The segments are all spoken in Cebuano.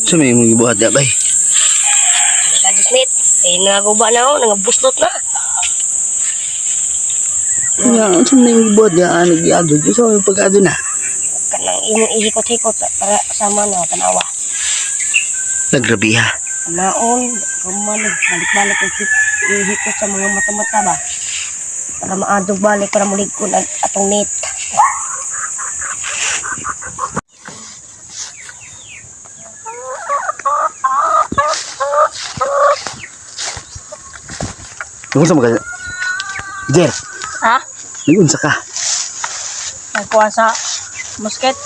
Sa may imong gibuhat da bay? Nagajisnit. Eh, nangaguba na ako, nangabuslot na. Nga, unsa may imong gibuhat da nag-iadto? Sa may pag-adto na. Kanang imong ihikot-hikot para sama na tanawa. Nagrabiha. Naon, kumalig, balik-balik ang ihikot sa mga mata-mata ba. Para maadog balik, para muligkon ang atong net. Unsa man ka? Jer, Ha? nag-unsa ka? Nagkuha sa musket.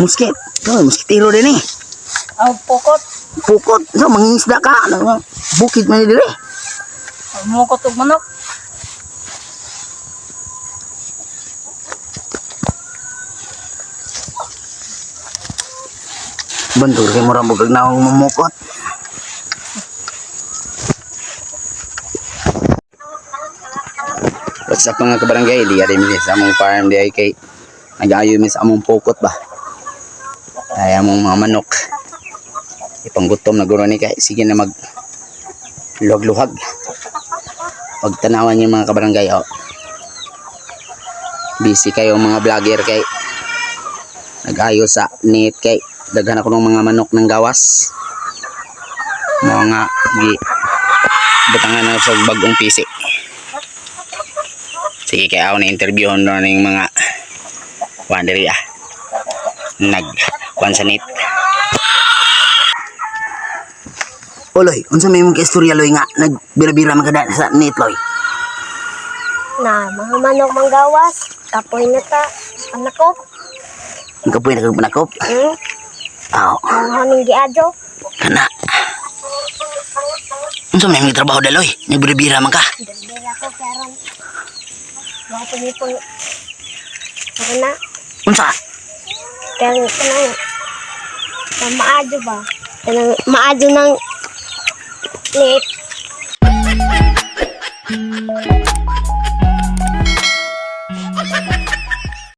Musket. No, musketero din eh. Ang pukot. Pukot. So, mangingisda ka. Ano, bukid man dire. Mukot og manok. Bandur kay murang bugag na akong mamukot. What's up, mga kabarangay? Di rin mi sa among farm di ay kay nag-ayo mi sa among pukot ba. Ay among mga manok. Ipanggutom na guro ni kay sige na mag luhag-luhag. Pagtanawan niyo, mga kabarangay, oh. Busy kayo mga vlogger kay nag-ayo sa net kay daghan ako ng mga manok ng gawas. Mga gi butangan na sa bagong PC. Sige, kay ako na interview na ng mga kuan diri ah. Nag kuan sa net. Oloy, unsa may imong istorya, Loy, nga nagbira-bira man ka da sa net, Loy? Na, mga manok manggawas, kapoy na ta, anak ko. Nakapoy na kag panakop. Aw, Mga haming giadyo. kana. Unsa may imong trabaho da, Loy? Nagbira-bira man ka. Dala ko karon. Mga pumipon. Ako na, Unsa? kaya kanang na maadyo ba? Kanang maadyo ng net.